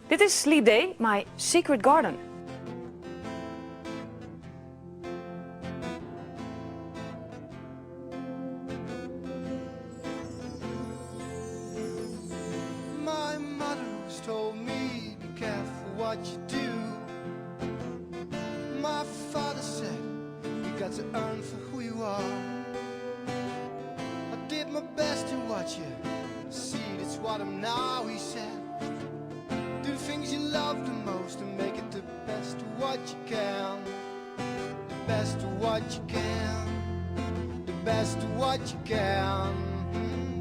Dit is Leap Day mei Secret Garden. My mother always told me be careful what you do. My father said you got to earn for who you are. I did my best to watch you see that's what I'm now, he said. Do the things you love the most and make it the best of what you can. The best of what you can. The best of what you can.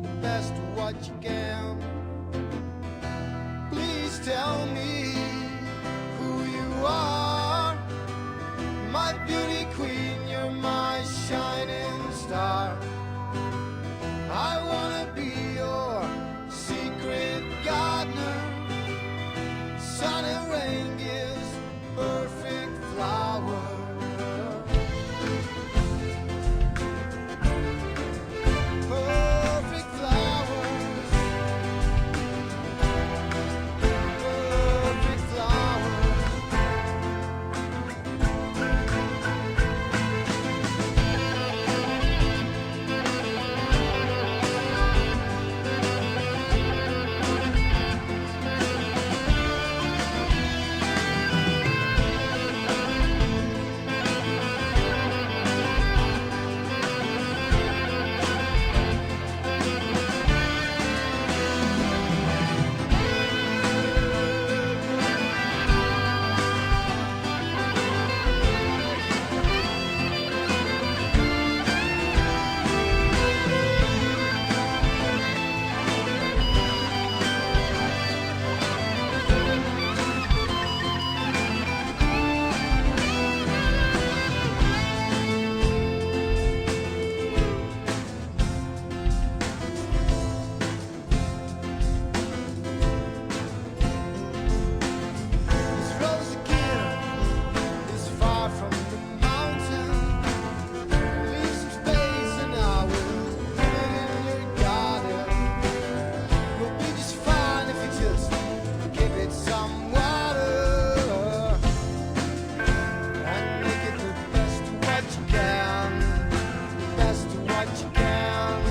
The best of what you can. Please tell me who you are. My beauty queen, you're my shining star. I wanna be your secret gardener. Sun and rain gives perfect flower. Perfect flowers. Perfect flowers. This rose again is far from the mountain. Leave some space and I will put it in your garden. We'll be just fine if you just give it some water and make it the best of what you can. The best of what you can.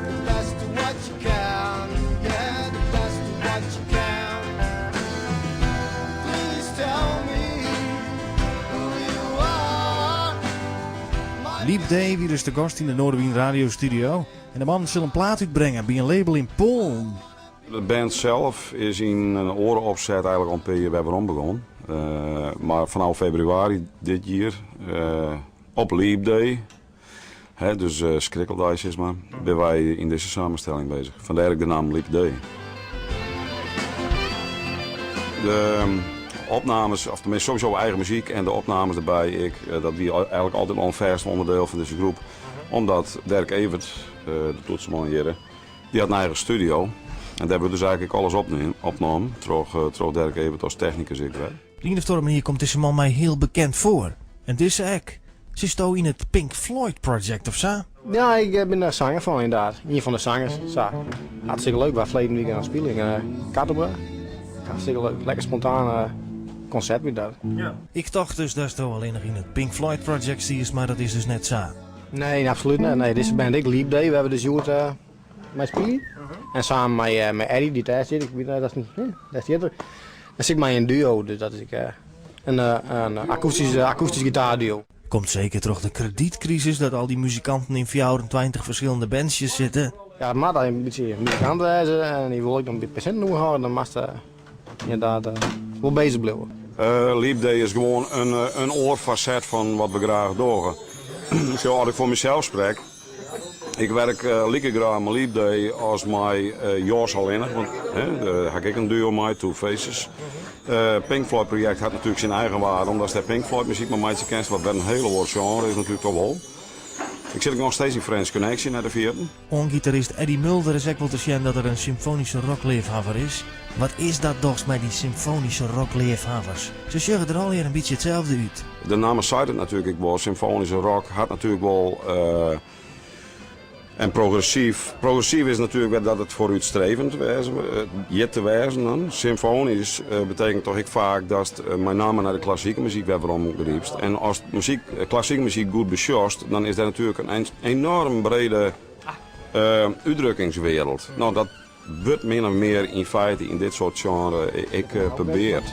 The best of what you can. Yeah, the best of what you can. Please tell me who you are. My Leap Day wie dus te gast yn de Noardewyn Radio Studio. En de man sil in plaat útbringe by in label yn Poalen. De band sels is yn in oare opset eigentlik al in pear jier wer werom begûn. Mar fanôf febrewaris dit jier op Leap Day, hè, dus skrikkeldei sis mar, binne wy yn dizze samenstelling bezich. Fandêr ek de namme Leap Day. De opnames, of tenminste sowieso eigen muzyk en de opnames derby, ek, dat wie eigentlik altyd al in fêst ûnderdiel fan dizze groep. Omdat Dirk Evert, de toetsenman hjirre, dy hat in eigen studio. En dêr wurdt dus eigentlik alles opnommen troch Dirk Evert as technikus ek wer. Op de ien of oare manier komt dizze man my hiel bekend foar. En dizze ek. Sitsto yn it Pink Floyd Project of sa? Ja, ik bin der sanger fan ynderdaad. Ien fan de sangers. Sa. Hartstikke leuk. Wy ferleden wike oan it spyljen yn Kattenburg. Hartstikke leuk. Lekker spontaan konsert wie dat. Ik tocht dus datsto allinnich yn it Pink Floyd Project stiest, mar dat is dus net sa. Nee, absolút net. Nee, dizze band ek, Leap Day, wêr't we dus hjoed mei spylje. En samen mei, mei Eddie, dy't dêr sit. Ik wit net, dat is, dêr stiet er. Dan sit ik mei in duo, dus dat is ek in akoestysk, akoestysk gitaarduo. Komt seker troch de kredytkrisis dat al dy muzikanten yn 24 ferskillende bandsjes sitte. Ja, it moat in bytsje muzikant wêze en dy wol ek noch by pasjinten oerhâlde, dan moatst ynderdaad wol bezich bliuwe. Leap Day is gewoan in oar faset fan wat we graach dogge. Sjoch, as ik foar mysels sprek, ik werk like graach mei Leap Day as mei Jos allinnich, want dêr ha ik ek in duo mei, Two Faces. Pink Floyd projekt hat natuerlik syn eigen waarde, omdat dêr Pink Floyd muzyk mei meitsje kinst, wat wer in hiele oar sjenre is natuerlik toch wol. Ik sit ek noch steeds yn French Connection net te ferjitten. Oan gitarist Eddie Mulder is ek wol te sjen dat er in symfoanyske rockleafhawwer is. Wat is dat dochs mei dy symfoanyske rockleafhawwers? Se sjogge der allegear in bytsje itselde út. De namme seit it natuerlik ek wol, symfoanyske rock hat natuerlik wol. En progressyf, progressyf is natuerlik wer dat it foarútstrevend wêze, hjit te wêzen dan. Symfoanysk betekent toch ek faak datst mei namme nei de klassike muzyk wer werom grypst. En ast muzyk, klassike muzyk goed besjochst, dan is dêr natuerlik in enorm brede útdrukkingswereld. No, dat wurdt min of mear yn feite yn dit soart sjenre ek probearre.